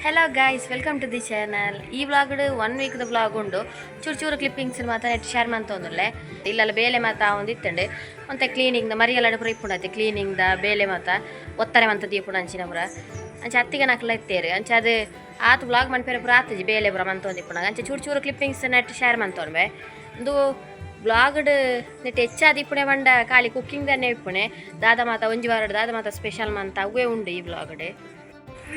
Hello guys, welcome to the channel. ಈ vlog one week the vlog ಉಂಡು. ಚೂರು ಚೂರು ಕ್ಲಿಪ್ಪಿಂಗ್ಸ್ ಮಾತ ನೆಟ್ ಶೇರ್ ಮಂತೊಂದುಲ್ಲೆ. ಇಲ್ಲಲ್ಲ ಬೇಲೆ ಮಾತ ಒಂದು ಇತ್ತಂಡು. ಒಂತೆ ಕ್ಲೀನಿಂಗ್ the ಮರಿಯಲ್ಲಡ ಪೂರ ಇಪ್ಪುಂಡತೆ, ಕ್ಲೀನಿಂಗ್ the ಬೇಲೆ ಮಾತ ಒತ್ತರೆ ಮಂತ ದೀಪುಂಡು ಅಂಚಿನ ಪೂರ. ಅಂಚ ಅತ್ತಿಗೆ ನಕಲ ಇತ್ತೇರು. ಅಂಚ ಅದು ಆತ್ ವ್ಲಾಗ್ ಮನ್ಪೆರೆ ಪೂರ ಆತಜಿ, ಬೇಲೆ ಪೂರ ಮಂತೊಂದು ಇಪ್ಪುನಾಗ. ಅಂಚ ಚೂರು ಚೂರು clippings net share ಮಂತೊನ್ಬೆ. ಒಂದು ವ್ಲಾಗ್ಡ್ ನೆಟ್ ಹೆಚ್ಚಾದ ಇಪ್ಪುಣೆ ಬಂಡ ಖಾಲಿ ಕುಕ್ಕಿಂಗ್ ದನ್ನೇ ಇಪ್ಪುಣೆ. ದಾದ ಮಾತ ಒಂಜಿ ವಾರ ದಾದ ಮಾತ ಸ್ಪೆಷಲ್ ಮಂತ ಅವೇ ಉಂಡು ಈ ವ್ಲಾಗ್ಡ್.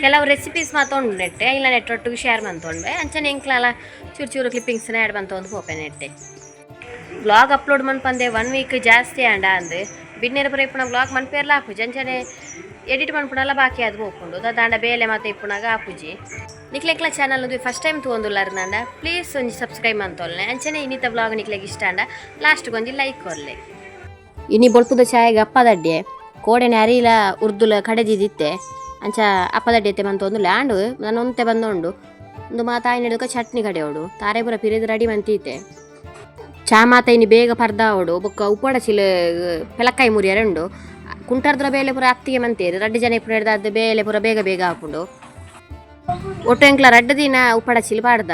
ಕೆಲವು ರೆಸಿಪೀಸ್ ಮಾತ ಉಂಡು ನೆಟ್ಟೆ, ಇಲ್ಲ ನೆಟ್ ಒಟ್ಟಿಗೆ ಶೇರ್ ಮಂತೊಂಡೆ. ಅಂಚನೆ ಎಂಕ್ಲಲ ಚೂರು ಚೂರು ಕ್ಲಿಪ್ಪಿಂಗ್ಸ್ ಆ್ಯಡ್ ಮಂತೊಂದು ಪೋಪೆ ನೆಟ್ಟೆ. ವ್ಲಾಗ್ ಅಪ್ಲೋಡ್ ಮನ್ಪಂದೆ ಒನ್ ವೀಕ್ ಜಾಸ್ತಿ ಆಂಡ ಅಂದು ಬಿನ್ನೆರ ಪುರ ಇಪ್ಪುನ ವ್ಲಾಗ್ ಮನ್ಪೇರ್ಲ ಆಪುಜಿ. ಅಂಚನೆ ಎಡಿಟ್ ಮನ್ಪುನಲ ಬಾಕಿ ಅದು ಪೋಪುಂಡು. ದಾದಾಂಡ ಬೇಲೆ ಮಾತ ಇಪ್ಪುನಾಗ ಆಪುಜಿ. ನಿಕ್ಲೆಕ್ಲ channel first time ತೂವೊಂದುಲ್ಲಾರ್ನಾಂಡ please ಒಂಜಿ ಸಬ್ಸ್ಕ್ರೈಬ್ ಮಂತೊಲ್ಲೆ. ಅಂಚನೆ ಇನ್ನಿತ ವ್ಲಾಗ್ ನಿಕ್ಲೆಗ್ ಇಷ್ಟ ಆಂಡ ಲಾಸ್ಟ್ ಒಂಜಿ ಲೈಕ್ ಕೊರ್ಲೆ. ಇನಿ ಬೊಲ್ಪುದ ಚಾಯಗ್ ಅಪ್ಪದಡ್ಡೆ ಕೋಡೆನೆ ಅರಿಲ ಉರ್ದುಲ ಕಡೆದಿದ್ದಿತ್ತೆ. ಅಂಚ ಅಪ್ಪದಡ್ಡೆ ಎತ್ತೆ ಮಂತೊಂದುಲ್ಲೆ. ಆಂಡು ನಾನು ಒಂತೆ ಬಂದೋಂಡು ಒಂದು ಮಾತ ಆಯ್ನೆಡುಕ ಚಟ್ನಿ ಕಡೆಯೋಡು ತಾರೆ ಪೂರ ಪಿರಿದು ರೆಡಿ ಮಂತೀತೆ. ಚಾ ಮಾತ ಇನಿ ಬೇಗ ಪರ್ದಾವಡು. ಬೊಕ್ಕ ಉಪ್ಪಡ ಚಿಲ್ ಪೆಲಕ್ಕಾಯಿ ಮುರಿಯರೆ ಉಂಡು. ಕುಂಟರ್ದ್ರ ಬೇಲೆ ಪೂರ ಅತ್ತಿಗೆ ಮಂತೇರು. ರಡ್ಡು ಜನ ಇಪ್ಪು ಹಿಡ್ದಾದ ಬೇಲೆ ಪೂರ ಬೇಗ ಬೇಗ ಹಾಪುಂಡು. ಒಟ್ಟು ಎಂಕ್ಲ ರಡ್ಡು ದಿನ ಉಪ್ಪಡ ಚಿಲ್ ಪಾಡ್ದ.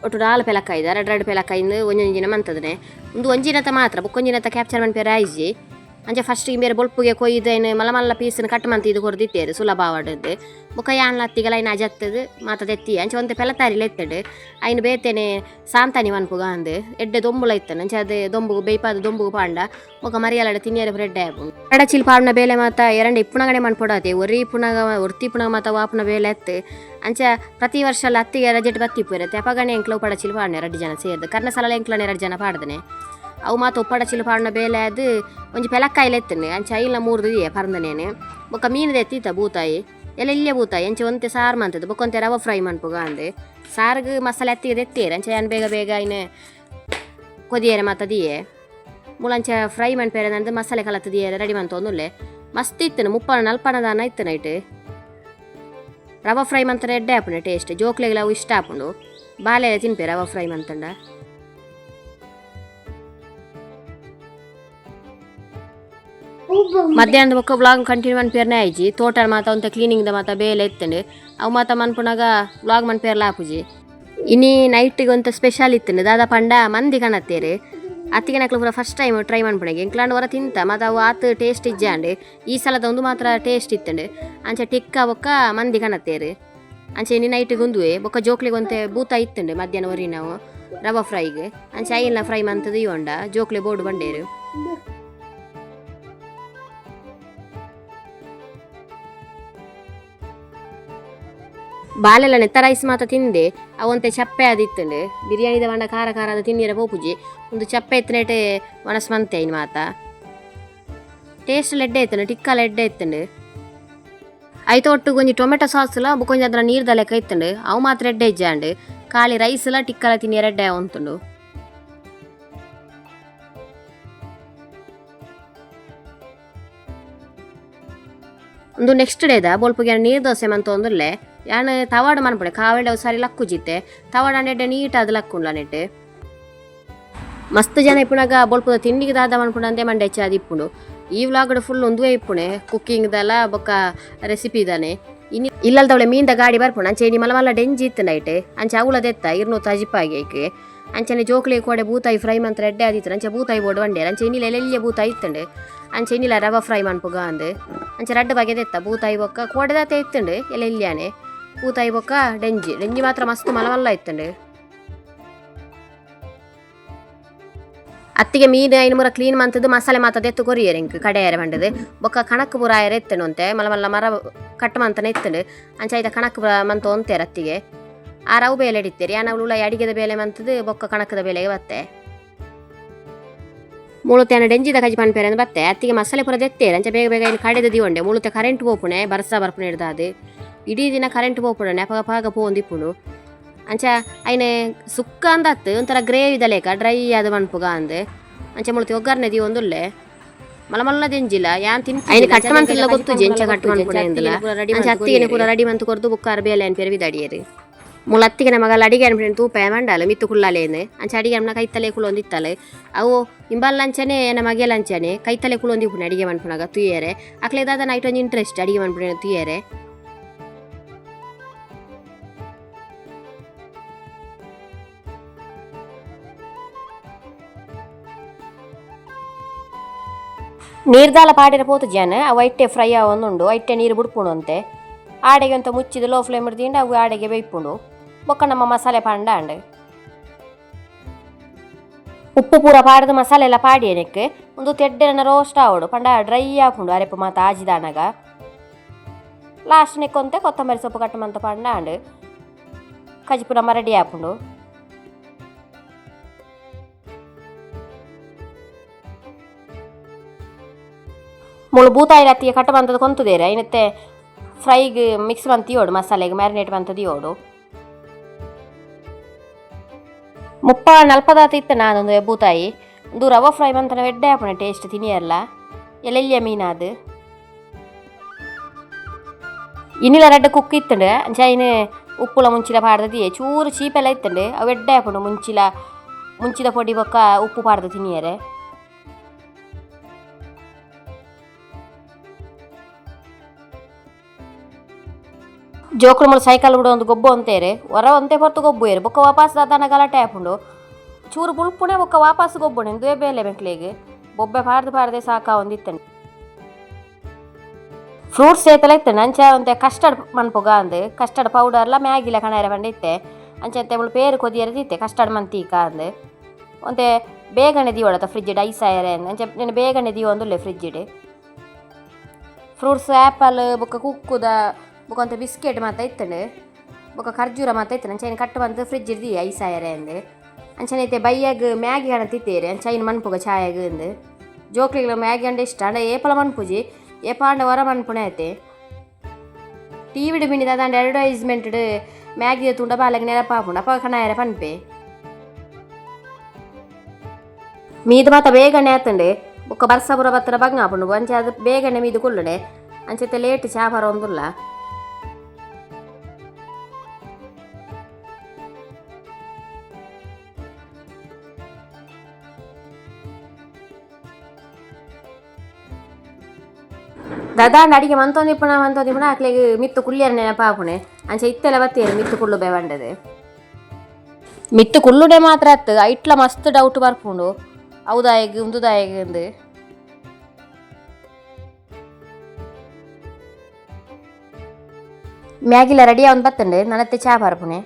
ಒಟ್ಟು ನಾಲ್ ಪೆಲಕ್ಕಾಯ್ದ, ರಡ್ಡು ರಡ್ಡು ಪೆಲಕ್ಕಾಯಿಂದ ಒಂಜೊಂಜಿ ದಿನ ಮಂತದನೆ. ಒಂದು ಒಂಜಿನತ ಮಾತ್ರ ಬೊಕ್ಕೊಂಜಿನತ ಕ್ಯಾಪ್ಚರ್ ಮನ್ಪೇರೆ ಆಯ್ಜಿ. ಅಂಚ ಫಸ್ಟ್ ಬೇರೆ ಬೊಲ್ಪುಗೆ ಕೊಯ್ದು ಐನು ಮಲ್ಲ ಮಲ್ಲ ಪೀಸ್ನ ಕಟ್ ಮಂತ್ ಇದು ಕೊರ್ದಿತ್ತೇರು ಸುಲಭ ಆವಡದ್ದು. ಬೊಕ್ಕ ಯಾನ್ಲ ಅತ್ತಿಗೆಲ ಐನ್ ಅಜತ್ತದು ಮಾತ ದೆತ್ತಿ. ಅಂಚ ಒಂತೆ ಪೆಲತಾರಿಲ ಇತ್ತಡು. ಐನು ಬೇತೆನೆ ಸಾಂತಾನಿ ಮನ್ಪುಗ ಅಂದ್ ಎಡ್ಡೆ ದೊಂಬುಲ ಇತ್ತನು. ಅಂಚ ಅದು ದೊಂಬುಗು ಬೇಯ್ಪಾದ ದೊಂಬುಗು ಪಾಂಡ ಬೊಕ್ಕ ಮರಿಯಲಡ ತಿನಿಯರೆ ಬ್ರೆಡ್ ಆಪುಂಡು. ಎಡಚಿಲ್ ಪಾಡುನ ಬೇಲೆ ಮಾತ ಎರಂಡ ಇಪ್ಪುನಗನೆ ಮನ್ಪೊಡಾತೆ. ಒರಿ ಇಪ್ಪುನಗ ಒರ್ತಿ ಇಪ್ಪುನಗ ಮಾತ ವಾಪುನ ಬೇಲೆ ಎತ್ತು. ಅಂಚ ಪ್ರತಿ ವರ್ಷ ಅತ್ತಿಗೆ ರಜೆಟ್ ಬತ್ತಿಪ್ಪುರೆ ಅಪಗನೆ ಎಂಕ್ಲ ಉಪ್ಪಡಚಿಲ್ ಪಾಡ್ನೆ ರಡ್ಡು ಜನ ಸೇರ್ದು. ಕರ್ನ ಸಲ ಎಂಕ್ಲನೆ ರಡ್ಡು ಜನ ಪಾಡ್ದನೆ. ಅವು ಮಾತ ಉಪ್ಪಡಚಿಲ್ ಪಾಡುನ ಬೇಲೆ ಅದು ಒಂಜಿ ಪೆಲಕ್ಕಾಯಿಲ ಎತ್ತನೆ. ಅಂಚ ಐಲ ಮೂರ್ದು ದಿಯೆ ಪರಂದನೇನೆ. ಬೊಕ್ಕ ಮೀನು ಎತ್ತಿತ್ತ ಬೂತಾಯಿ ಎಲ್ಲ ಇಲ್ಲೇ ಬೂತಾಯಿ. ಅಂಚೆ ಒಂತೆ ಸಾರು ಮಂತದ್ದು ಬೊಕ್ಕ ಒಂತೆ ರವೆ ಫ್ರೈ ಮನ್ಪುಗ ಅಂದೆ. ಸಾರ್ಗ್ ಮಸಾಲೆ ಅತ್ತಿಗೆ ದೆತ್ತೇರು. ಅಂಚೆ ಯಾನ್ ಬೇಗ ಬೇಗ ಐನು ಕೊದಿಯರೆ ಮಾತ ದಿಯೆ. ಮುಳಂಚ ಫ್ರೈ ಮನ್ಪೇರೆ ನಂದು ಮಸಾಲೆ ಕಲತ್ತು ದಿಯರೆ ರೆಡಿ ಮಂತೊಂದುಲ್ಲೆ. ಮಸ್ತ್ ಇತ್ತನು, ಮುಪ್ಪನ ನಲ್ಪನ ದಾನ ಇತ್ತು ನೈಟ್. ರವೆ ಫ್ರೈ ಮಂತನ ಎಡ್ಡೆ ಆಪುಂಡು ಟೇಸ್ಟ್. ಜೋಕ್ಲೆಗ್ಲ ಅವು ಇಷ್ಟ ಆಪುಂಡು. ಬಾಲೆ ತಿನ್ಪೆ ರವೆ ಫ್ರೈ ಮಂತಂಡ. ಮಧ್ಯಾಹ್ನದ ಬೊಕ್ಕ ವ್ಲಾಗ್ ಕಂಟಿನ್ಯೂ ಮನ್ಪೇರ್ನೆ ಆಯ್ಜಿ. ತೋಟ ಮಾತ ಒಂತೆ ಕ್ಲೀನಿಂಗ್ the ಮಾತ ಬೇಲೆ ಇತ್ತಂಡು. ಅವು ಮಾತ ಮನ್ಪುನಾಗ ವ್ಲಾಗ್ ಮನ್ಪೇರ್ಲ ಆಪುಜಿ. ಇನಿ ನೈಟಿಗೆ ಒಂತ ಸ್ಪೆಷಲ್ ಇತ್ತಂಡು. ದಾದ ಪಂಡ ಮಂದಿ ಕಣತ್ತೇರು. ಅತ್ತಿಗೆ ನಕ್ಲು ಪೂರ first time try ಮನ್ಪುಣಗೆ. ಎಂಕ್ಲಾಂಡ್ ಹೊರ ತಿಂತ ಮಾತ ಅವು ಆತ್ ಟೇಸ್ಟ್ ಇಜ್ಜಾಂಡು. ಈ ಸಲದ ಒಂದು ಮಾತ್ರ ಟೇಸ್ಟ್ ಇತ್ತಂಡು. ಅಂಚ ಟಿಕ್ಕ ಬೊಕ್ಕ ಮಂದಿ ಕಣತ್ತೇರು. ಅಂಚೆ ಇನಿ ನೈಟಿಗೆ ಉಂದುವೆ. ಬೊಕ್ಕ ಜೋಕ್ಲಿಗೆ ಒಂತೆ ಬೂತ ಇತ್ತಂಡು ಮಧ್ಯಾಹ್ನ ಒರಿ ನಾವು ರವಾ ಫ್ರೈಗೆ. ಅಂಚೆ ಐಲ್ನ ಫ್ರೈ ಮಂತದ ಇವಂಡ ಜೋಕ್ಲೆ ಬೋರ್ಡು ಬಂಡೇರು. ಬಾಲೆಲ್ಲ ನೆತ್ತ ರೈಸ್ ಮಾತ ತಿಂದೆ. ಅವಂತೆ ಚಪ್ಪೆ ಅದಿತ್ತಂಡು. ಬಿರಿಯಾನಿದ ಬಂಡ ಖಾರ ಖಾರದ ತಿನ್ನಿರ ಪೋಪುಜಿ. ಒಂದು ಚಪ್ಪೆ ಇತ್ತನೇಟೆ ಒಣಸ್ ಮಂತೆ ಐನ್ ಮಾತ. ಟೇಸ್ಟ್ ಎಡ್ಡೆ ಇತ್ತಂಡು, ಟಿಕ್ಕಲ ಎಡ್ಡೆ ಇತ್ತಂಡು. ಐತ ಒಟ್ಟು ಒಂಜಿ ಟೊಮೆಟೊ ಸಾಸ್ಲ ಬೊಕೊಂಜಿ ಅದ್ರ ನೀರ್ದ ಲೆಕ್ಕ ಇತ್ತಂಡು. ಅವು ಮಾತ್ರ ಎಡ್ಡೆ ಇಜ್ಜಾಂಡು. ಖಾಲಿ ರೈಸ್ಲ ಟಿಕ್ಕಲ ತಿನ್ನಿರ ಎಡ್ಡೆ ಉಂತುಂಡು. ಒಂದು ನೆಕ್ಸ್ಟ್ ಡೇದ ಬೊಲ್ಪುಗೆ ನೀರು ದೋಸೆ ಮಂತ ಒಂದುಲ್ಲೆ. ಯಾನ್ ತವಾಡ ಮನ್ಪುಣೆ ಕಾವೆಂಡ ಸರಿ ಲಕ್ಕುಜಿತ್ತೆ. ತವಾಡ ನೆಡ್ಡೆ ನೀಟ್ ಅದು ಲಕ್ಕುಂಡ್ಲ ನೆಟ್. ಮಸ್ತ್ ಜನ ಇಪ್ಪುನಾಗ ಬೊಲ್ಪುದ ತಿಂಡಿಗೆ ದಾದ ಮನ್ಪುಣ ಅಂದೆ ಮಂಡೆ ಹೆಚ್ಚಾದ್ ಇಪ್ಪುಂಡು. ಈ ವ್ಲಾಗ್ ಫುಲ್ ಒಂದುವೇ ಇಪ್ಪುಣೆ, ಕುಕ್ಕಿಂಗ್ ದಲ ಬೊಕ್ಕ ರೆಸಿಪಿ ದಾನೆ. ಇನಿ ಇಲ್ಲಲ್ದವಳೆ ಮೀನ್ದ ಗಾಡಿ ಬರ್ಪುಂಡು. ಅಂಚೆ ಇನಿ ಮಲ್ಲ ಮಲ್ಲ ಡೆಂಜಿ ಇತ್ತು ನೈಟ್. ಅಂಚೆ ಅವುಲ ದೆತ್ತ ಇರ್ನೂತ ಅಜಿಪಾಗಿ ಐಕ್. ಅಂಚನೆ ಜೋಕ್ಲೆ ಕೋಡೆ ಬೂತಾಯಿ ಫ್ರೈ ಮಂತ್ರ ಎಡ್ಡೆ ಆದಿತ್ತು. ಅಂಚೆ ಬೂತಾಯಿ ಬೋಡು ಬಂಡೇರು. ಅಂಚೆ ಇನ್ನಿಲ ಎಲ್ಲಿಯ ಬೂತಾಯಿ ಇತ್ತಂಡು. ಅಂಚೆ ಇನ್ನಿಲ ರವೆ ಫ್ರೈ ಮನ್ಪುಗ ಅಂದು. ಅಂಚೆ ರಡ್ಡು ಬಗೆ ದೆತ್ತ, ಬೂತಾಯಿ ಬೊಕ್ಕ ಕೋಡೆದಾತೆ ಇತ್ತಂಡು ಎಲ್ಲ ಇಲ್ಯಾನೆ. ಬೂತಾಯಿ ಬೊಕ್ಕ ಡೆಂಜಿ ಡೆಂಜಿ ಮಾತ್ರ ಮಸ್ತ್ ಮಲ್ಲ ಮಲ್ಲ ಇತ್ತಂಡು. ಅತ್ತಿಗೆ ಮೀನು ಐನು ಮುರ ಕ್ಲೀನ್ ಮಂತದ್ದು ಮಸಾಲೆ ಮಾತ ದೆತ್ತು ಕೊರಿಯರ್ ಎಂಕ್ ಕಡೆಯರೆ ಬಂಡದು. ಬೊಕ್ಕ ಕಣಕ್ ಪೂರ ಆಯರೆ ಎತ್ತಂಡು. ಒಂತೆ ಮಲ್ಲ ಮಲ್ಲ ಮರ ಕಟ್ ಮಂತನೆ ಇತ್ತಂಡು. ಅಂಚ ಐತ ಕಣಕ್ ಪೂರ ಮಂತ ಒಂತೇರು ಅತ್ತಿಗೆ. ಆ ರವು ಬೇಲೆ ಇಡಿತ್ತೇರಿ. ಯಾನ ಉಳ್ಳ ಅಡಿಗೆದ ಬೇಲೆ ಮಂತದ್ದು ಬೊಕ್ಕ ಕಣಕದ ಬೇಲೆಗೆ ಬತ್ತೆ. ಮುಳುತೆ ಡೆಂಜಿದ ಕಜಿ ಪನ್ಪೇರೆ ಬತ್ತೆ. ಅತ್ತಿಗೆ ಮಸಾಲೆ ಪೂರ ದೆತ್ತೇರು. ಅಂಚ ಬೇಗ ಬೇಗ ಇನ್ನು ಕಡೆದ ದಿವಂಡೆ. ಮುಳುತೆ ಕರೆಂಟ್ ಪೋಪುಣೆ ಬರ್ಸ ಬರ್ಪುಣೆ ಹಿಡ್ದಾದು. ಇಡೀ ದಿನ ಕರೆಂಟ್ ಪೋಪುಣೆ ಅಪಗ ಪಾಗ ಪೋಂದಿಪ್ಪುಂಡು. ಅಂಚ ಐನೆ ಸುಕ್ಕ ಅಂದತ್ತು ಒಂಥರ ಗ್ರೇವಿದ ಲೇಕ ಡ್ರೈ ಅದು ಮನ್ಪುಗ ಅಂದ್. ಅಂಚ ಮುಳುತಿ ಒಗ್ಗರಣೆ ದೀವೊಂದುಲ್ಲೆ. ಮಲ್ಲ ಮಲ್ಲ ದೆಂಜಿಲ್ಲ ಯಾನ್ ತಿನ್ ಐನೆ ಕಟ್ ಮಂತಿಲ್ಲ ಗೊತ್ತುಜಿ ಎಂಚ ಕಟ್ ಮನ್ಪುಣೆ ಅಂದಲ. ಅಂಚ ಅತ್ತಿಗೆನೆ ಪೂರ ರೆಡಿ ಮಂತು ಕೊರ್ದು ಬುಕ್ಕಾರ ಬೇಲೆ ಅನ್ಪೇರು ವಿದಾಡಿಯರು. ಮುಳ ಅತ್ತಿಗೆ ಮಗಲ ಅಡಿಗೆ ಅನ್ಪುಣೆ ತೂಪೆ ಮಂಡಾಲ ಮಿತ್ತು ಕುಳ್ಳಾಲೇನು. ಅಂಚ ಅಡಿಗೆ ಅಮ್ನ ಕೈತಲೆ ಕುಲೊಂದಿತ್ತಲೆ. ಅವು ಇಂಬಲ್ ಅಂಚನೆ ಎನ್ನ ಮಗೆಲ ಅಂಚನೆ ಕೈತಲೆ ಕುಲೊಂದಿಪ್ಪುಣೆ ಅಡಿಗೆ ಮನ್ಪುನಾಗ ತುಯ್ಯರೆ. ಅಕ್ಲೆ ದಾದ ನೈಟ್ ಒಂಜಿ ಇಂಟ್ರೆಸ್ಟ್ ಅಡಿಗೆ ಮನ್ಪುಣೆ ತುಯ್ಯರೆ. ನೀರ್ದಾಲ ಪಾಡಿರ ಪೋತು ಜಾನ ಅವು ಐಟೆ ಫ್ರೈ ಆವೊಂದುಂಡು ಐಟೆ ನೀರು ಬುಡ್ಪುಂಡು ಅಂತೆ ಆಡೆಗೆ ಅಂತ ಮುಚ್ಚಿದ ಲೋ ಫ್ಲೇಮ್ ದಿಂಡ ಅವು ಆಡೆಗೆ ಬೇಯ್ಪುಂಡು. ಬೊಕ್ಕ ನಮ್ಮ ಮಸಾಲೆ ಪಾಂಡ ಅಂಡ್ ಉಪ್ಪು ಪೂರ ಪಾಡ್ದು ಮಸಾಲೆ ಎಲ್ಲ ಪಾಡಿ ನೆಕ್ ಒಂದು ತೆಡ್ಡೆನ ರೋಸ್ಟ್ ಆವಡು ಪಂಡ ಡ್ರೈ ಆಪುಂಡು ಅರೆಪು ಮಾತ ಆಜಿದಾನಗ. ಲಾಸ್ಟ್ ನೆಕ್ಕೊಂತೆ ಕೊತ್ತಂಬರಿ ಸೊಪ್ಪು ಕಟ್ಟಮಂತ ಪಂಡ ಅಂಡ್ ಕಜಿಪು ನಮ್ಮ ರೆಡಿ ಆಪುಂಡು. ಮುಳು ಬೂತಾಯಿ ಅತ್ತಿಗೆ ಕಟ್ಟ ಬಂತದ ಕೊಂತುದೇರೆ ಐನತ್ತೆ ಫ್ರೈಗೆ ಮಿಕ್ಸ್ ಮಂತಿಯೋಡು ಮಸಾಲೆಗೆ ಮ್ಯಾರಿನೇಟ್ ಮಂತದಿಯೋಡು. ಮುಪ್ಪ ನಲ್ಪದಾತ ಇತ್ತು ನಾನೊಂದು ಬೂತಾಯಿ ಒಂದು ರವೆ ಫ್ರೈ ಮಂತನ ಎಡ್ಡೆ ಆಪುಣೆ ಟೇಸ್ಟ್ ತಿನಿಯಲ್ಲ ಎಲ್ಲೆಲ್ಲಿಯ ಮೀನಾದು. ಇನಿಲ ರಡ್ಡ ಕುಕ್ ಇತ್ತಂಡು ಅಂಚ ಐನು ಉಪ್ಪುಲ ಮುಂಚಿಲ ಪಾಡ್ದದಿ ಚೂರು ಚೀಪೆಲ್ಲ ಇತ್ತಂಡು ಅವು ಎಡ್ಡೆ ಆಪುಂಡು ಮುಂಚಿಲ ಮುಂಚಿದ ಪೊಡಿ ಬೊಕ್ಕ ಉಪ್ಪು ಪಾಡ್ದು ತಿನಿಯರೆ. ಜೋಕುಲು ಮುಳು ಸೈಕಲ್ ಬಿಡು ಒಂದು ಗೊಬ್ಬು ಅಂತೇರೆ ಹೊರ ಒಂತೆ ಹೊರತು ಗೊಬ್ಬು ಏರು ಬೊಕ್ಕ ವಾಪಸ್ ದಾದಾನ ಗಲಾಟೆ ಆಪುಂಡು ಚೂರು ಬುಲ್ಪುಣೆ ಬೊಕ್ಕ ವಾಪಸ್ ಗೊಬ್ಬುಣೆ ಇಂದುವೆ ಬೇಲೆ ಮೆಕ್ಲೆಗ್ ಬೊಬ್ಬೆ ಪಾಡ್ದು ಪಾಡ್ದೆ ಸಾಕ ಒಂದಿತ್ತಂಡು. ಫ್ರೂಟ್ಸ್ ಏತಲ ಇತ್ತಂಡು ಅಂಚ ಒಂತೆ ಕಸ್ಟರ್ಡ್ ಮನ್ಪುಗ ಅಂದ್ ಕಸ್ಟರ್ಡ್ ಪೌಡರ್ಲ ಮ್ಯಾಗಿಲ ಕಣಾರೆ ಪಂಡ ಇತ್ತೆ ಅಂಚ ಮುಳು ಪೇರು ಕೊದಿಯರೆ ಇತ್ತೆ ಕಸ್ಟರ್ಡ್ ಮಂತೀಕ ಅಂದ್ ಒಂತೆ ಬೇಗನೆ ದೀವಡತ ಫ್ರಿಜ್ ಐಸ್ ಆಯರೆ ಅಂಚ ನೆನ್ ಬೇಗನೆ ದೀವೊಂದುಲ್ಲೆ fridge. Fruits apple ಬೊಕ್ಕ ಕುಕ್ಕುದ ಬೊಕ್ಕ ಒಂತೆ ಬಿಸ್ಕೆಟ್ ಮಾತ ಇತ್ತಂಡು ಬೊಕ್ಕ ಖರ್ಜೂರ ಮಾತ ಇತ್ತಂಡು ಅಂಚ ಐನ್ ಕಟ್ ಬಂದು ಫ್ರಿಜ್ the ice ಆಯರೆ ಅಂದ್ ಅಂಚನೆ ಇತ್ತೆ ಬಯ್ಯಾಗ್ ಮ್ಯಾಗಿ ಹಣ ತಿತ್ತೇರೆ ಅಂಚ ಐನ್ ಮನ್ಪುಗ ಚಾಯಗ್ ಅಂದ್. ಜೋಕ್ಲಿಗ್ಲ ಮ್ಯಾಗಿ ಅಂಡ ಇಷ್ಟ ಅಂಡ ಏಪಲ ಮನ್ಪುಜಿ ಏಪ ಅಂಡ ಹೊರ ಮನ್ಪುಣೆ ಐತೆ. ಟಿವಿಡ್ ಮಿನಿ ದಾದಾಂಡ ಅಡ್ವರ್ಟೈಸ್ಮೆಂಟ್ ಮ್ಯಾಗಿ ತುಂಡ ಬಾಲೆಗ್ ನೆನಪಾಪುಂಡು ಅಪ ಕಣಾಯರೆ ಪನ್ಪೆ. ಮೀದು ಮಾತ ಬೇಗನೆ ಆತಂಡೆ ಬೊಕ್ಕ ಬರ್ಸ ಪೂರ ಬತ್ತರ ಬಂಗ ಆಪುಂಡು ಅಂಚ ಅದು ಬೇಗನೆ ಮೀದು ಕುಲ್ಲುಡೆ ಅಂಚತೆ ಲೇಟ್ ಚಾ ಬರೋಂದುಲ್ಲ. ದಾದಾಂಡ ಅಡಿಗೆ ಮಂತೊಂದಿಪ್ಪುಣ ಮಂತೊಂದಿಪ್ಪುಣ ಅಕ್ಲೆಗ್ ಮಿತ್ತು ಕುಲ್ಲಿಯರ ನೆನಪಾಪುಣೆ ಅಂಚ ಇತ್ತೆಲ್ಲ ಬತ್ತೇರು ಮಿತ್ತು ಕುಳ್ಳು ಬೇವಂಡದೆ. ಮಿತ್ತು ಕುಳ್ಳುಡೆ ಮಾತ್ರ ಅತ್ತು ಐಟ್ಲ ಮಸ್ತ್ ಡೌಟ್ ಬರ್ಪುಂಡು ಅವುದಾಯಗ್ ಉಂದುದಾಯಗ್ ಅಂದ್. ಮ್ಯಾಗಿಲ ರೆಡಿ ಆವೊಂದು ಬತ್ತಂಡೆ ನನತ್ತೆ ಚಾ ಪರ್ಪುಣೆ.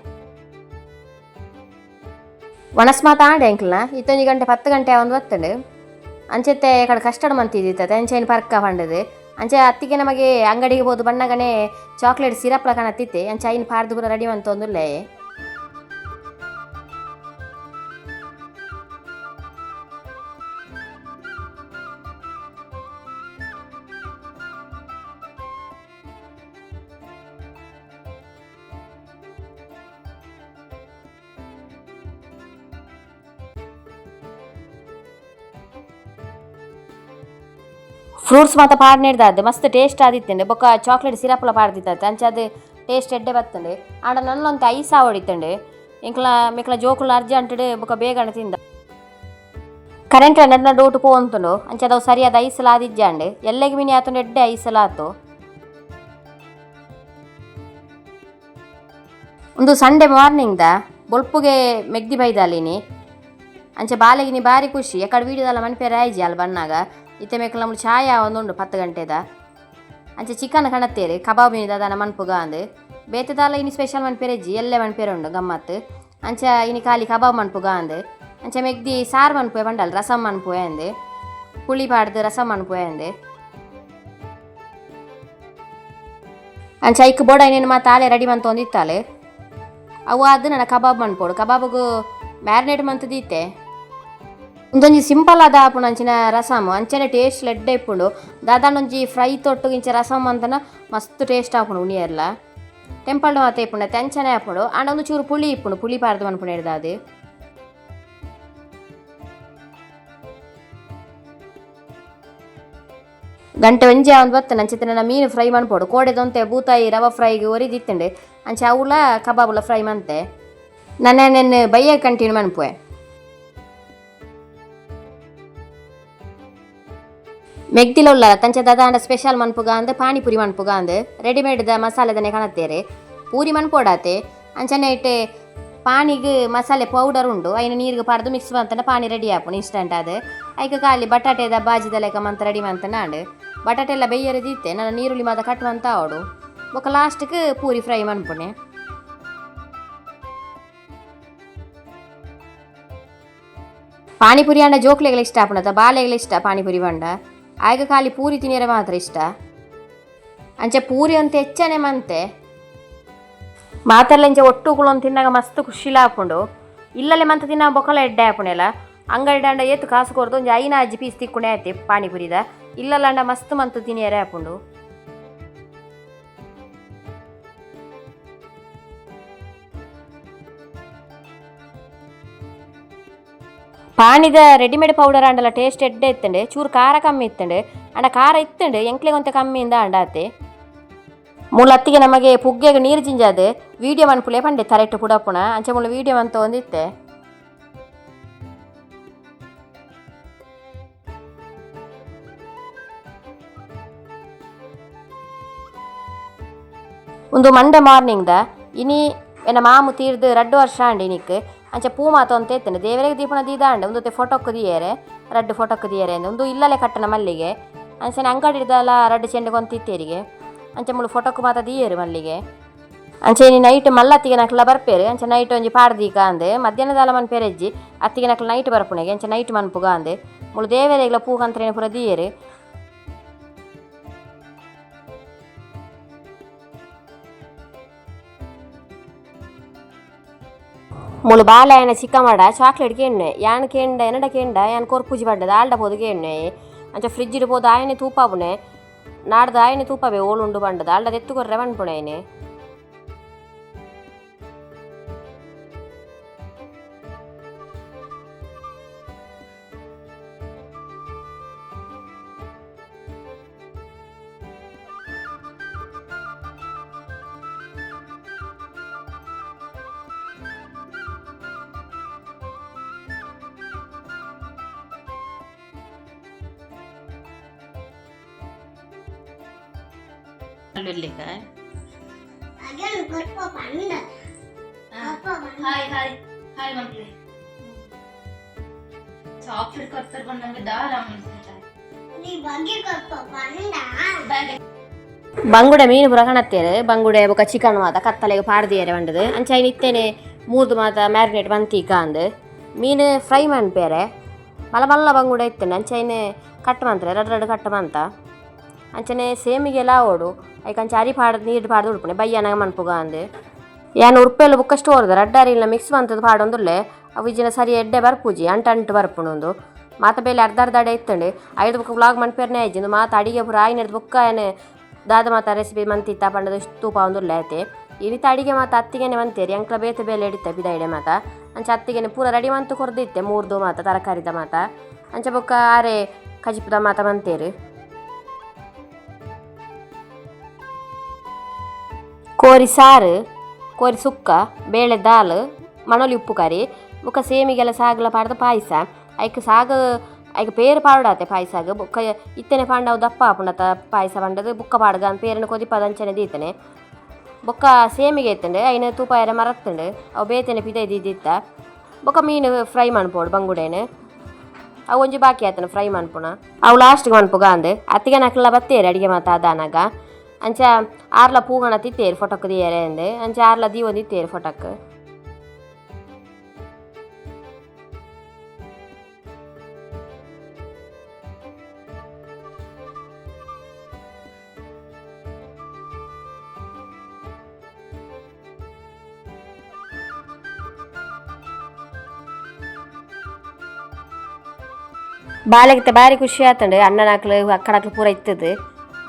ವಣಸ್ ಮಾತ ಆಂಡೆ ಎಂಕ್ಲ್ನ ಇತ್ತೊಂಜಿ ಗಂಟೆ 10 ಗಂಟೆ ಆವೊಂದು ಬತ್ತಂಡು ಅಂಚೆತ್ತೆ ಕಡೆ ಕಸ್ಟರ್ಡ್ ಮಂತಿದ್ದಿತ್ತೆ ಅಂಚೆ ಐನ್ ಪರ್ಕ ಪಂಡದು ಅಂಚೆ ಅತ್ತಿಗೆ ನಮಗೆ ಅಂಗಡಿಗೆ ಹೋದು ಬಣ್ಣಗನೆ ಚಾಕ್ಲೇಟ್ ಸಿರಪ್ಲ ಕಾಣತ್ತಿತ್ತೆ ಅಂಚೆ ಐನ್ ಪಾರ್ದು ಪೂರ ರೆಡಿ ಮಂತೊಂದುಲ್ಲೆ. ಫ್ರೂಟ್ಸ್ ಮಾತ ಪಾಡ್ನೇಡ್ದಾದ್ ಮಸ್ತ್ ಟೇಸ್ಟ್ ಆದಿತ್ತಂಡೆ ಬೊಕ್ಕ ಚಾಕ್ಲೇಟ್ ಸಿರಪ್ಲ ಪಾಡ್ದಿತ್ತಂತೆ ಅಂಚ ಅದು ಟೇಸ್ಟ್ ಎಡ್ಡೆ ಬತ್ತಂಡೆ ಆಂಡ ನನ್ನೊಂತೆ ಐಸ್ ಆವಡಿತ್ತಂಡೆ ಎಂಕ್ಲ ಮೆಕ್ಲ ಜೋಕುಲು ಅರ್ಜೆಂಟ್ ಬೊಕ್ಕ ಬೇಗನೆ ತಿಂದ. ಕರೆಂಟ್ ನಡ್ ನಡು ಊಟ ಪೋಂತುಂಡು ಅಂಚ ಅವು ಸರಿಯಾದ ಐಸ್ಲ ಆದಿಜ್ಜಾಂಡ್ ಎಲ್ಲೆಗ್ ಮಿನಿ ಆತುಂಡು ಎಡ್ಡೆ ಐಸ್ಲ ಆತು. ಒಂದು ಸಂಡೇ ಮಾರ್ನಿಂಗ್ the ಬೊಲ್ಪುಗೆ ಮೆಗ್ದಿ ಬೈದಾಲಿನಿ ಅಂಚೆ ಬಾಲೆಗಿನಿ ಬಾರಿ ಖುಷಿ ಎಕಡೆ ವೀಡಿಯೋದಲ್ಲ ಮನ್ಪೇರ ಆಯ್ಜಿ ಅಲ್ಲ ಬಣ್ಣಾಗ ಇತ್ತೆ ಮೇಕಲ್ ನಮ್ಗೆ ಚಾಯ ಒಂದುಂಡು 10 ಗಂಟೆದ ಅಂಚೆ ಚಿಕನ್ ಕಣತ್ತೇರಿ ಕಬಾಬ್ ದಾದಾನ ಮನ್ಪುಗ ಅಂದ್ ಬೇತೆದಾಲ ಇನಿ ಸ್ಪೆಷಲ್ ಮನ್ಪೇರೆಜ್ಜಿ ಎಲ್ಲೆ ಮನ್ಪೇರೆ ಉಂಡು ಗಮ್ಮತ್ ಅಂಚೆ ಇನಿ ಖಾಲಿ ಕಬಾಬ್ ಮನ್ಪುಗ ಅಂದ್ ಅಂಚೆ ಮೆಗ್ದಿ ಸಾರು ಮನ್ಪುವೆ ಪಂಡಲ್ ರಸಂ ಮನ್ಪುವೆ ಅಂದ್ ಪುಳಿ ಪಾಡ್ದು ರಸಂ ಮನ್ಪುವೆ ಅಂದ್ ಅಂಚೆ ಐಕ್ ಬೋಡ ಇನ್ನೇನು ಮಾತ ಆಲೆ ರೆಡಿ ಮಂತೊಂದಿತ್ತಾಲೆ ಅವು ಅದು ನನ್ನ ಕಬಾಬ್ ಮನ್ಪೋಡು ಕಬಾಬ್ಗು ಮ್ಯಾರಿನೇಟ್ ಮಂತದೀತೆ ಒಂದೊಂಜಿ ಸಿಂಪಲ್ ಆದ ಆಪುಂಡು ಅಂಚಿನ ರಸಮ್ ಅಂಚನೆ ಟೇಸ್ಟ್ ಎಡ್ಡೆ ಇಪ್ಪುಂಡು ದಾದಾನೊಂಜಿ ಫ್ರೈ ತೊಟ್ಟು ಇಂಚ ರಸಮ್ ಅಂತನ ಮಸ್ತ್ ಟೇಸ್ಟ್ ಆಪುಂಡು ಉನಿಯರ್ಲ ಟೆಂಪಲ್ ಮಾತ ಇಪ್ಪುಂಡು ಅತ್ತೆ ಅಂಚನೆ ಆಪುಂಡು ಆಂಡ ಒಂದು ಚೂರು ಪುಳಿ ಇಪ್ಪುಂಡು ಪುಳಿ ಪಾರ್ದು ಮನ್ಪುಂಡು ಹಿಡ್ದಾದು. ಗಂಟೆ ಒಂಜಿ ಒಂದು ಬತ್ತನ ಅಂಚಿನ ನನ್ನ ಮೀನು ಫ್ರೈ ಮನ್ಪೋಡು ಕೋಡೆದೊಂತೆ ಬೂತಾಯಿ ರವ ಫ್ರೈಗೆ ಒರಿದಿತ್ತಂಡೆ ಅಂಚೆ ಅವುಲ ಕಬಾಬುಲ ಫ್ರೈ ಮಂತೆ ನನ್ನ ನೆನ್ನೆ ಬಯ್ಯ ಕಂಟಿನ್ಯೂ ಮನ್ಪುವೆ. ಮೆಗ್ದಿಲ ಉಳ್ಳಲ್ಲ ತಂಚೆ ದಾದಾಂಡ ಸ್ಪೆಷಲ್ ಮನ್ಪುಗ ಅಂದ್ ಪಾನಿಪುರಿ ಮನ್ಪುಗ ಅಂದ್ ರೆಡಿಮೇಡ್ the ಮಸಾಲೆದನೆ ಕಾಣತ್ತೇರೆ ಪೂರಿ ಮನ್ಪೋಡಾತೆ ಅಂಚನೆ ಇಟ್ಟೆ ಪಾನಿಗ್ ಮಸಾಲೆ ಪೌಡರ್ ಉಂಡು ಐನ ನೀರಿಗೆ ಪಾಡ್ದು ಮಿಕ್ಸ್ ಮಂತಂಡ ಪಾನಿ ರೆಡಿ ಆಪುಂಡು ಇನ್ಸ್ಟಂಟ್ ಅದು. ಐಕ್ ಖಾಲಿ ಬಟಾಟೆದ ಬಾಜಿದ ಲೆಕ್ಕ ಮಂತ ರೆಡಿ ಮಂತಂಡ ಆಂಡ್. ಬಟಾಟೆ ಎಲ್ಲ ಬೆಯ್ಯರೆ ದೀತೆ ನನ್ನ ನೀರುಳ್ಳಿ ಮಾತ ಕಟ್ ಮಂತ ಆವಡು. ಬೊಕ ಲಾಸ್ಟ್ಗೆ ಪೂರಿ ಫ್ರೈ ಮನ್ಪುಣೆ. ಪಾನಿಪುರಿ ಅಂಡ ಜೋಕ್ಲೆಗಳ ಇಷ್ಟ ಆಪುಣತ, ಬಾಲೆಗಳ ಇಷ್ಟ ಪಾನಿಪುರಿ ಬಂಡ. ಆಯ್ಗ ಖಾಲಿ ಪೂರಿ ತಿನ್ನಿಯರೆ ಮಾತ್ರ ಇಷ್ಟ. ಅಂಚೆ ಪೂರಿ ಅಂತ ಹೆಚ್ಚನೆ ಮಂತೆ ಮಾತೆಲ್ಲ ಇಂಚೆ ಒಟ್ಟು ಕುಳೊಂದು ತಿನ್ನಾಗ ಮಸ್ತ್ ಖುಷಿಲ ಆಪುಂಡು. ಇಲ್ಲಲೆ ಮಂತ ತಿನ್ನ ಬೊಕಲ ಎಡ್ಡೆ ಆಪುಣೆಲ್ಲ. ಅಂಗಡಿ ಅಂಡ ಏತು ಕಾಸು ಕೊರ್ದು ಒಂಜಿ ಐನ ಅಜ್ಜಿ ಪೀಸ್ ತಿಕ್ಕುಣೆ ಆಯ್ತಿ ಪಾನಿಪುರಿದ. ಇಲ್ಲಲ್ಲ ಅಂಡ ಮಸ್ತ್ ಮಂತು ತಿನಿಯರೆ ಆಪುಂಡು. ಪಾನಿದ ರೆಡಿಮೇಡ್ ಪೌಡರ್ ಅಂಡಲ ಟೇಸ್ಟ್ ಎಡ್ಡೆ ಇತ್ತಂಡೆ, ಚೂರು ಖಾರ ಕಮ್ಮಿ ಇತ್ತಂಡೆ. ಅಂಡ ಖಾರ ಇತ್ತಂಡೆ ಎಂಕ್ಲೆಗ್ ಒಂತೆ ಕಮ್ಮಿಯಿಂದ ಅಂಡಾತೆ. ಮೂಲ ಅತ್ತಿಗೆ ನಮಗೆ ಪುಗ್ಗೆಗೆ ನೀರು ಜಿಂಜಾದೆ ವೀಡಿಯೋ ಮನ್ಪುಲೆ ಪಂಡೆ ತರೆಟ್ಟು ಪುಡಪುಣ. ಅಂಚೆ ಮೂಲ ವೀಡಿಯೋ ಮಂತ ಒಂದಿತ್ತೆ. ಒಂದು ಮಂಡೆ ಮಾರ್ನಿಂಗ್ the ಇನಿ ಎನ್ನ ಮಾಮು ತೀರ್ದು 2 ವರ್ಷ ಆಂಡ್ ಇನಿಕ್. ಅಂಚೆ ಪೂ ಮಾತ ಒಂತೆ ಇತ್ತಂಡೆ ದೇವರಿಗೆ ದೀಪನ ದೀದಾಂಡೆ ಒಂದು ಫೋಟೋಕ್ ದಿಯೇರೆ, ರಡ್ಡು ಫೋಟೋಕ್ ದಿಯೇರೆ ಒಂದು ಇಲ್ಲಲೆ ಕಟ್ಟನ ಮಲ್ಲಿಗೆ. ಅಂಚನೆ ಅಂಗಡಿ ಹಿಡ್ದಲ್ಲ ರಡ್ಡು ಚೆಂಡು ಕೊಂತಿತ್ತೇರಿಗೆ. ಅಂಚೆ ಮುಳು ಫೋಟೋಕ್ ಮಾತ ದಿಯೇರು ಮಲ್ಲಿಗೆ. ಅಂಚೆ ಇನಿ ನೈಟ್ ಮಲ್ಲತ್ತಿಗೆ ನಕ್ಲ ಬರ್ಪೇರು. ಅಂಚೆ ನೈಟ್ ಒಂಜಿ ಪಾಡ್ದೀಕ ಅಂದೆ ಮಧ್ಯಾಹ್ನದಾಲ ಮನ್ ಪೆರೆಜ್ಜಿ ಅತ್ತಿಗೆ ನಕ್ಲ ನೈಟ್ ಬರ್ಪುಣೆಗೆ. ಅಂಚೆ ನೈಟ್ ಮನ್ಪುಗ ಅಂದೆ ಮುಳು ದೇವರೆಗ್ಲ ಪೂ ಕಂತ್ರೇನ ಪೂರ ದಿಯೇರು. ಮುಳು ಬಾಲೆಯನ ಚಿಕ್ಕಮಡ ಚಾಕ್ಲೇಟ್ ಕೇಣ್ಣೆ ಯಾನ್ ಕೇಂಡ ಎನ್ನಡ ಕೇಂಡ ಯಾನ್ ಕೊರ್ಪುಜಿ ಪಂಡದ ಆಲ್ಡ ಪೋದು ಕೇಣ್ಣೆ. ಅಂಚ ಫ್ರಿಜ್ ಪೋದು ಆಯನೆ ತೂಪಾಪುಣೆ ನಾಡ್ದು ಆಯನೆ ತೂಪಾವೆ ಓಳುಂಡು ಪಂಡದ ಆಲ್ಡ ಎತ್ತು ಕೊರ್ರೆ ಪನ್ಪುಣೆ ಆಯ್ನೆ. ಹಾಯ್ ಹಾಯ್ ಹಾಯ್ ಮಕ್ಕಳೇ. ಚಾಕ್ಲೇಟ್ ಕೊಡ್ತಾರೆ ಬಂದಂಗೆ ದಾರ. ಬಂಗುಡೆ ಮೀನು ಪೂರ ಕಣತ್ತೇರು. ಬಂಗುಡೆ ಬೊಕ ಚಿಕನ್ ಮಾತ ಕತ್ತಲೆಗೆ ಪಾಡ್ದಿಯರೆ ಬಂಡದು. ಅಂಚೆ ಐನ್ ಇತ್ತೇನೆ ಮೂರ್ದು ಮಾತ ಮ್ಯಾರಿನೇಟ್ ಬಂತೀಕ ಅಂದು ಮೀನು ಫ್ರೈ ಮನ್ಪೇರೆ. ಮಲ್ಲ ಮಲ್ಲ ಬಂಗುಡೆ ಇತ್ತೇನೆ. ಅಂಚೆ ಐನ್ ಕಟ್ ಮಂತ್ರೆ ರಡ್ ರಡ್ ಕಟ್ ಮಂತ. ಅಂಚನೆ ಸೇಮಿಗೆಲ್ಲ ಓಡು ಐಕ್ ಅಂಚೆ ಅರಿ ಪಾಡ್ದು ನೀರು ಪಾಡ್ದು ಉಡ್ಪುಣೆ ಬಯ್ಯನಾಗ ಮನ್ಪುಗ ಅಂದು. ಯಾನ್ ಉರ್ಪೆಲ್ಲ ಬುಕ್ಕ ಸ್ಟೋರ್ದ ರಡ್ಡಾರಿಲ್ಲ ಮಿಕ್ಸ್ ಮಂತದ ಪಾಡೊಂದುಲ್ಲೆ. ಅವು ಇಜ್ಜಿನ ಸರಿ ಎಡ್ಡೆ ಬರ್ಪುಜಿ ಅಂಟು ಅಂಟು ಬರ್ಪುಣೊಂದು. ಮಾತ ಬೇಲೆ ಅರ್ಧ ಅರ್ಧ ಅಡೆ ಇತ್ತಂಡೆ. ಐದು ಬುಕ್ಕ ವ್ಲಾಗ್ ಮನ್ಪೇರ್ನೆ ಆಯ್ಜಿಂದು ಮಾತ ಅಡಿಗೆ ಪೂರ ಆಯ್ನೆಡ್ದು ಬುಕ್ಕ ಏನೆ ದಾದ ಮಾತ ರೆಸಿಪಿ ಮಂತಿತ್ತ ಪಂಡದ ತೂಪ ಒಂದುಲ್ಲೆ ಆಯ್ತೆ. ಈ ರೀತಿ ಅಡಿಗೆ ಮಾತ ಅತ್ತಿಗೆನೆ ಮಂತೇರಿ ಅಂಕ್ಲ ಬೇತೆ ಬೇಲೆ ಹಿಡಿತ ಬಿದಾಯಿಡೆ ಮಾತ. ಅಂಚೆ ಅತ್ತಿಗೆನೆ ಪೂರ ರೆಡಿ ಮಂತು ಕೊರ್ದಿತ್ತೆ ಮೂರ್ದು ಮಾತ ತರಕಾರಿದ ಮಾತ. ಅಂಚೆ ಬೊಕ್ಕ ಆರೆ ಕಜಿಪುದ ಮಾತ ಮಂತೇರು. ಕೋರಿ ಸಾರು, ಕೋರಿ ಸುಕ್ಕ, ಬೇಳೆ ದಾಲ್, ಮಣೋಲಿ ಉಪ್ಪು ಕರಿ, ಬೊಕ್ಕ ಸೇಮಿಗೆಲ್ಲ ಸಾಗಲ ಪಾಡ್ದು ಪಾಯಸ. ಐಕ್ ಸಾಗ ಐಕ್ ಪೇರು ಪಾಡಾತೆ ಪಾಯಸಾಗ. ಬೊಕ್ಕ ಇತ್ತನೆ ಪಾಂಡ ಅವು ದಪ್ಪ ಆಪುಂಡತ ಪಾಯಸ ಪಂಡದು ಬುಕ್ಕ ಪಾಡ್ಗ ಅಂದ್ ಪೇರನ್ನು ಕೊದಿಪದ ಅಂಚನೆ ದೀತನೆ. ಬೊಕ್ಕ ಸೇಮಿಗೆ ಇತ್ತಂಡೆ ಐನ ತೂಪಾಯರ ಮರತ್ತಂಡೆ ಅವು ಬೇತನೆ ಪಿದೈ ದೀದಿತ್ತ. ಬೊಕ್ಕ ಮೀನು ಫ್ರೈ ಮನ್ಪೋಡು ಬಂಗುಡೇನು. ಅವು ಒಂಜಿ ಬಾಕಿ ಆತನ ಫ್ರೈ ಮನ್ಪುಣ. ಅವು ಲಾಸ್ಟ್ಗೆ ಮನ್ಪುಗ ಅಂದ್ ಅತ್ತಿಗೆ ನಕ್ಲ ಬತ್ತೇರು ಅಡಿಗೆ ಮಾತ ಅದಾನಾಗ. ಅಂಚ ಆರ್ಲ ಪೂಗಣ ತಿತ್ತೇರು ಫೋಟೋಕ್ ದಿಯರೆ ಅಂದೆ. ಅಂಚ ಆರ್ಲ ದೀವೊಂದಿತ್ತೇರು ಫೋಟೋಕ್. ಬಾಲೆಗಿತ್ತ ಬಾರಿ ಖುಷಿ ಆತಂಡು. ಅಣ್ಣನಾಕ್ಲು ಅಕ್ಕನಾಕ್ಲು ಪೂರ ಇತ್ತದು.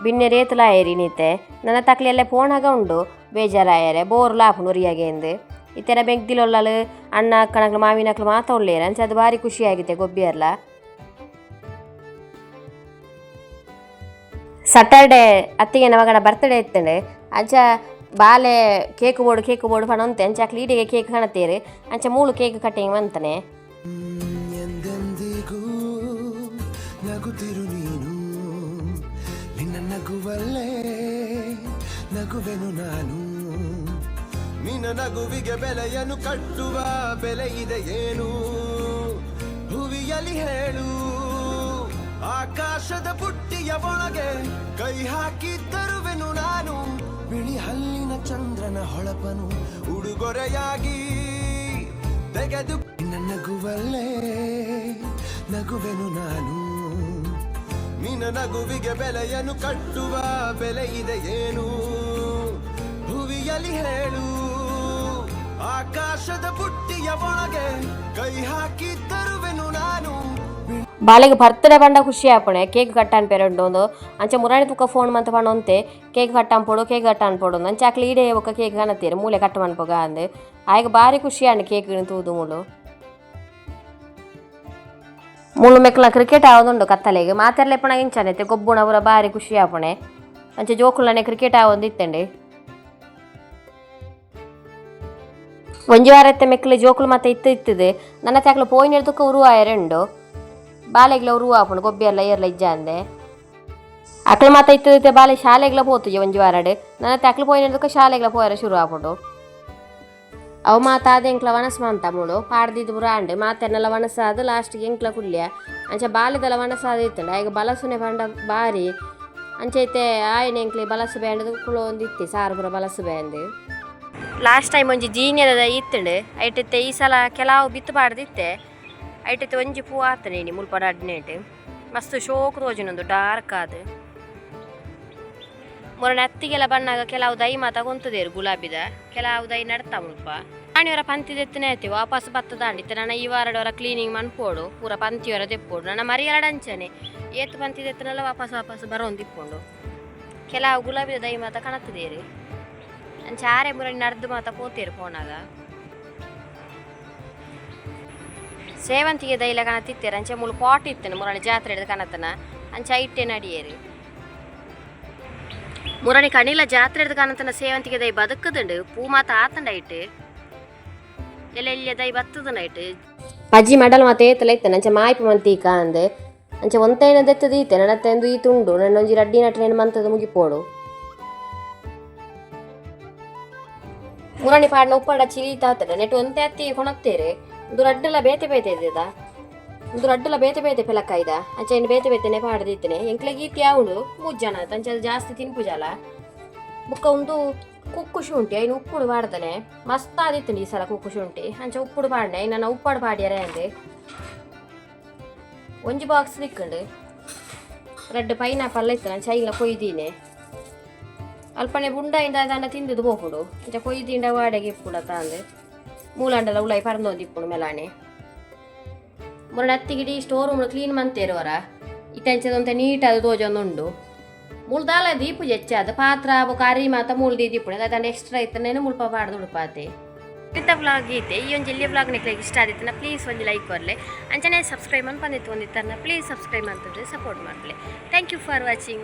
ಬಿನ್ನೆ ರೇತುಲ ಆಯರಿ ನೀತೆ ನನ್ನ ತಕ್ಲಿ ಎಲ್ಲ ಪೋಣಾಗ ಉಂಡು ಬೇಜಾರಾಯರೆ ಬೋರ್ಲ ಆಪುಂಡು ಉರಿಯಾಗೆ ಎಂದು. ಇತ್ತೆನ ಬೆಂಕ್ದಿಲೊಲ್ಲಲು ಅಣ್ಣ ಅಕ್ಕನಕ್ಲು ಮಾವಿನಕ್ಲು ಮಾತ ಉಳ್ಳೇರು. ಅಂಚ ಅದು ಬಾರಿ ಖುಷಿ ಆಗಿದೆ ಗೊಬ್ಬಿಯರ್ಲ. ಸಟರ್ಡೆ ಅತ್ತಿಗೆ ನಮಗನ ಬರ್ತ್ಡೇ ಇತ್ತಂಡೆ. ಅಂಚ ಬಾಲೆ ಕೇಕ್ ಬೋಡು ಕೇಕ್ ಬೋಡು ಪಣೊಂತೆ. ಅಂಚ ಅಕ್ಲು ಈಡಿಗೆ ಕೇಕ್ ಕಾಣತ್ತೇರು. ಅಂಚ ಮೂಳು ಕೇಕ್ ಕಟ್ಟಿಂಗ್ ಮಂತನೆ. ಎಂದೆಂದಿಗೂ ನಗುತ್ತಿರು ನೀನು, ನಿನ್ನ ನಗುವಲ್ಲೇ ನಗುವೆನು ನಾನು. ನಿನ್ನ ನಗುವಿಗೆ ಬೆಲೆಯನ್ನು ಕಟ್ಟುವ ಬೆಲೆ ಇದೆ ಏನು ಹುವಿಯಲಿ ಹೇಳು. ಆಕಾಶದ ಬುಟ್ಟಿಯ ಒಳಗೆ ಕೈ ಹಾಕಿ ತರುವೆನು ನಾನು. ಬಿಳಿ ಹಲ್ಲಿನ ಚಂದ್ರನ ಹೊಳಪನು ಉಡುಗೊರೆಯಾಗಿ ತೆಗೆದು ನಿನ್ನ ನಗುವಲ್ಲೇ ನಗುವೆನು ನಾನು. ನಿನ್ನ ನಗುವಿಗೆ ಬೆಲೆಯನ್ನು ಕಟ್ಟುವ ಬೆಲೆ ಇದೆ ಏನು ಹುವಿಯಲಿ ಹೇಳು. ಆಕಾಶದ ಬುಟ್ಟಿಯ ಒಳಗೆ ಕೈ ಹಾಕಿ ತರುವೆನು ನಾನು. ಬಾಲೆಗ್ ಬರ್ತ್ಡೇ ಪಂಡ ಖುಷಿ ಆಪುಣೆ, ಕೇಕ್ ಕಟ್ ಅನ್ಪೆರೆ ಉಂಡು. ಅಂಚ ಮುರಾಣಿ ತುಕ್ಕ ಫೋನ್ ಮಂತ ಪಂಡೊಂತೆ, ಕೇಕ್ ಕಟ್ ಅನ್ಪೊಡು, ಕೇಕ್ ಕಟ್ ಅನ್ಪೊಡು. ಅಂಚ ಅಕ್ಲು ಈಡೆ ಬೊಕ್ಕ ಕೇಕ್ ಕನತೇರು, ಮೂಲೆ ಕಟ್ ಮನ್ಪುಗ ಅಂದ್. ಆಯ್ಗ್ ಬಾರಿ ಖುಷಿ ಆಂಡ್ ಕೇಕ್ ತೂದು. ಮೂಲು ಮೂಲು ಮೆಕ್ಲ ಕ್ರಿಕೆಟ್ ಆವೊಂದುಂಡು ಕತ್ತಲೆಗ್. ಮಾತೆರ್ಲ ಇಪ್ಪುನಗ ಇಂಚನೆ ಗೊಬ್ಬುಣ ಪೂರ ಬಾರಿ ಖುಷಿ ಆಪುಣೆ. ಅಂಚ ಜೋಕುಲ್ನನೆ ಕ್ರಿಕೆಟ್ ಆವೊಂದಿತ್ತಂಡೆ. ಒಂಜಿ ವಾರ ಇತ್ತೆ ಮೆಕ್ಲು ಜೋಕುಲು ಮಾತ ಇತ್ತು ಇತ್ತುದು. ನನ್ನ ತ್ಯಾಕ್ಲು ಪೋಯಿನೆಡ್ದುಕ್ಕ ಉರು ಆಯೆರೆ ಉಂಡು. ಬಾಲೆಗ್ಲ ಉರು ಆಪುಂಡು, ಗೊಬ್ಬಿ ಎಲ್ಲ ಏರ್ಲ ಇಜ್ಜಾಂದೆ. ಅಕ್ಲು ಮಾತ ಇತ್ತುದಿತ್ತೆ ಬಾಲೆ ಶಾಲೆಗ್ಲ ಪೋತುಜಿ ಒಂಜಿ ವಾರಡ್. ನನ್ನ ತ್ಯಾಕ್ಲು ಪೋಯಿನೆಡ್ದುಕ್ಕ ಶಾಲೆಗ್ಲ ಪೋಯೆರೆ ಶುರು ಆಪುಂಡು. ಅವು ಮಾತ ಆದ ಎಂಕ್ಲ ವನಸ್ ಮಂತ ಮೂಳು ಪಾಡ್ದಿದ್ದು ಪೂರ ಆಂಡ್. ಮಾತೆರ್ನಲ ವನಸಾದ್ ಲಾಸ್ಟ್ಗೆ ಎಂಕ್ಲ ಕುಲ್ಯ. ಅಂಚ ಬಾಲೆದಲ ವನಸಾದ ಇತ್ತುಂಡು. ಆಯ್ಗ್ ಬಲಸುನೆ ಪಂಡ ಬಾರಿ. ಅಂಚ ಇತ್ತೆ ಆಯ್ನ ಎಂಕ್ಲೆ ಬಲಸು ಬೇಂಡದು ಕುಲೊಂದಿತ್ತೆ, ಸಾರು ಪೂರ ಬಲಸು ಬೇಂದು. ಲಾಸ್ಟ್ ಟೈಮ್ ಒಂಜಿ ಜೀನಿಯದ ಇತ್ತುಂಡು. ಐಟಿತ್ತೆ ಈ ಸಲ ಕೆಲವು ಬಿತ್ತು ಪಾಡ್ದಿತ್ತೆ. ಐಟಿತ್ತೆ ಒಂಜಿ ಪೂ ಆತನೆ ಇನಿ ಮುಲ್ಪ ನಡ್ನೇಟ್. ಮಸ್ತ್ ಶೋಕ್ ತೋಜುನೊಂದು ಡಾರ್ಕ್ ಆದ್. ಮೊರನೆ ಅತ್ತಿಗೆಲ್ಲ ಬಣ್ಣಾಗ ಕೆಲವು ದೈ ಮಾತ ಗೊಂತುದೇರು ಗುಲಾಬಿದ. ಕೆಲವು ದೈ ನಡ್ತಾ ಮುಲ್ಪ. ನಾನಿವರ ಪಂತಿ ದೆತ್ತನೆ ಆಯ್ತು ವಾಪಸ್ ಬತ್ತದಾಂಡ್. ಇತ್ತೆ ನನ್ನ ಈ ವಾರಡವರ ಕ್ಲೀನಿಂಗ್ ಮನ್ಪೋಡು, ಪೂರ ಪಂತಿಯವರ ದೆಪ್ಪೋಡು. ನನ್ನ ಮರಿಯಲಡ ಅಂಚನೆ ಏತ್ ಪಂತಿ ದೆತ್ತನೆಲ್ಲ ವಾಪಸ್ ವಾಪಸ್ ಬರೋಂದಿಪ್ಪುಂಡು. ಕೆಲವು ಗುಲಾಬಿದ ದೈ ಮಾತ ಕಣತ್ತದೇರು. ಅಂಚ ಆರೆ ಮುರಣಿ ನಡ್ದು ಮಾತ ಪೋತೇರು ಪೋನಾಗ. ಸೇವಂತಿಗೆ ದೈಲ ಕಣತಿತ್ತೇರು. ಅಂಚೆ ಮೂಲು ಪಾಟ್ ಇತ್ತನು ಮುರಣಿ ಜಾತ್ರೆ ಹಿಡ್ದು ಕಣತನ. ಅಂಚ ಐಟೆ ನಡಿಯೇರು. ಮುರಣಿ ಕಣಿಲ ಜಾತ್ರೆ ಹಿಡ್ದು ಕಣತನ. ಸೇವಂತಿಗೆ ದೈ ಬದುಕದುಂಡು. ಪೂ ಮಾತ ಆತಂಡ ಐಟ್ ಎಲ್ಲ ಎಲ್ಲಿಯ ದೈ ಬತ್ತದ ಐಟ್. ಪಜ್ಜಿ ಮಡಲ್ ಮಾತ ಏತಲ ಇತ್ತನ. ಅಂಚೆ ಮಾಯ್ಪು ಮಂತೀಕ ಅಂದ್. ಅಂಚೆ ಒಂತೈನ ದೆತ್ತದ ಈತೆ ನನ್ನ ಈ ತುಂಡು ನನ್ನೊಂಜಿ ರಡ್ಡಿ ನಟನೆ ಮಂತದ ಮುಗಿಪೋಡು. ಮುರಣಿ ಪಾಡ್ನ ಉಪ್ಪಡ ಚಿಲಿ ತಾತಡ ನೆಟ್ ಒಂತೆ ಅತ್ತಿ ಕೊಣತ್ತೇರೆ. ಒಂದು ರಡ್ಡಲ ಬೇತೆ ಬೇತೆ ಇದ್ದ, ಒಂದು ರಡ್ಡಲ ಬೇತೆ ಬೇತೆ ಪೆಲಕ್ಕಾಯ್ದ. ಅಂಚೆ ಇನ್ನು ಬೇತೆ ಬೇತೆನೆ ಪಾಡ್ದಿತ್ತನೆ. ಎಂಕ್ಲೆ ಗೀತಿ ಯಾವುಂಡು ಮೂಜ್ ಜನ ಆತ. ಅಂಚೆ ಅದು ಜಾಸ್ತಿ ತಿನ್ಪುಜಾಲ. ಬೊಕ್ಕ ಒಂದು ಕುಕ್ಕು ಶುಂಠಿ ಐನು ಉಪ್ಪುಡು ಪಾಡ್ದನೆ. ಮಸ್ತ್ ಆದಿತ್ತುಂಡು ಈ ಸಲ ಕುಕ್ಕು ಶುಂಠಿ. ಅಂಚೆ ಉಪ್ಪುಡು ಪಾಡ್ನೆ. ನನ್ನ ಉಪ್ಪಾಡು ಪಾಡ್ಯರೆ ಅಂದೆ. ಒಂಜಿ ಬಾಕ್ಸ್ ತಿಕ್ಕಂಡು. ರೆಡ್ ಪೈನಾಪಲ್ ಇತ್ತು. ನಾನು ಚೈಲ ಕೊಯ್ದೀನೆ. ಅಲ್ಪನೆ ಬುಂಡಾಯಿಂದ ದಾನ ತಿಂದದು ಪೋಪುಂಡು. ಅಂಚ ಕೊಯ್ದಿಂಡ ವಾಡೆಗೆ ಇಪ್ಪುಂಡು ಅಂದ್. ಮೂಲಂಡಲ ಉಲಾಯಿ ಪರಂದೊಂದು ಇಪ್ಪುಂಡು ಮೆಲಾನೆ. ಮೊರಣ ಅತ್ತಿಗಿಡಿ ಸ್ಟೋರ್ ರೂಮ್ ಕ್ಲೀನ್ ಮಂತೇರುವರ. ಇತ್ತೆ ನೀಟ್ ಅದು ತೋಜೊಂದುಂಡು. ಮೂಲು ದಾಲ ದೀಪು ಹೆಚ್ಚಾದ ಪಾತ್ರ ಬೊಕ ಅರಿ ಮಾತ ಮೂಲು ದೀಪುಂಡು. ಅದಾಂಡ ಎಕ್ಸ್ಟ್ರಾ ಇತ್ತನೇನು ಮುಲ್ಪ ಪಾಡ್ದು ಉಡುಪಾತೆ. ಇತ್ತ ವ್ಲಾಗ್ ಗೀತೆ. ಈ ಒಂಜಿ ಎಲ್ಲಿಯ ವ್ಲಾಗ್ ನಿಕ್ಲೆಗ್ ಇಷ್ಟ ಆದಿತ್ತನ ಪ್ಲೀಸ್ ಒಂಜಿ ಲೈಕ್ ಕೊರ್ಲೆ. ಅಂಚನೆ ಸಬ್ಸ್ಕ್ರೈಬ್ ಅನ್ಪಂದಿತ್ತು ಒಂದಿತ್ತನ ಪ್ಲೀಸ್ ಸಬ್ಸ್ಕ್ರೈಬ್ ಅಂತಂದ್ರೆ support ಮಾಡ್ಲೆ. Thank you for watching.